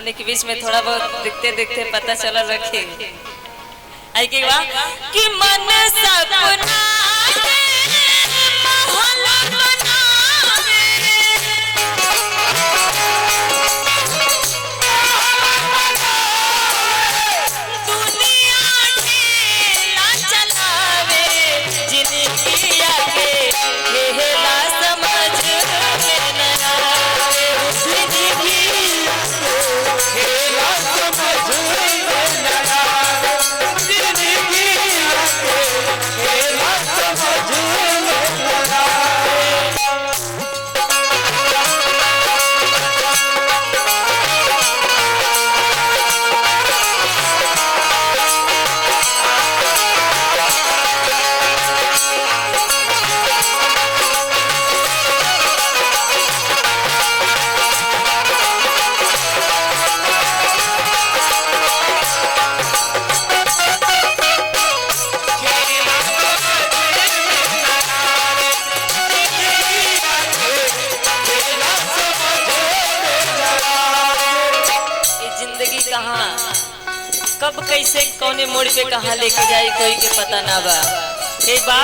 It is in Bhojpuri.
हमने के बीच में थोड़ा बहुत देखते देखते पता चला रखे आई के बा कि मन सपना के महल बनावे। दुनिया ढेला चलावे, जिंदगिया के खेला समझ में न आवे। जिंदगिया खेला समझ में न आवे, जिंदगी के खेला समझ में न आवे। ये जिंदगी कहाँ कब कैसे कौने मोड़ पे कहाँ लेके जाई कोई के पता ना बा। हे बा।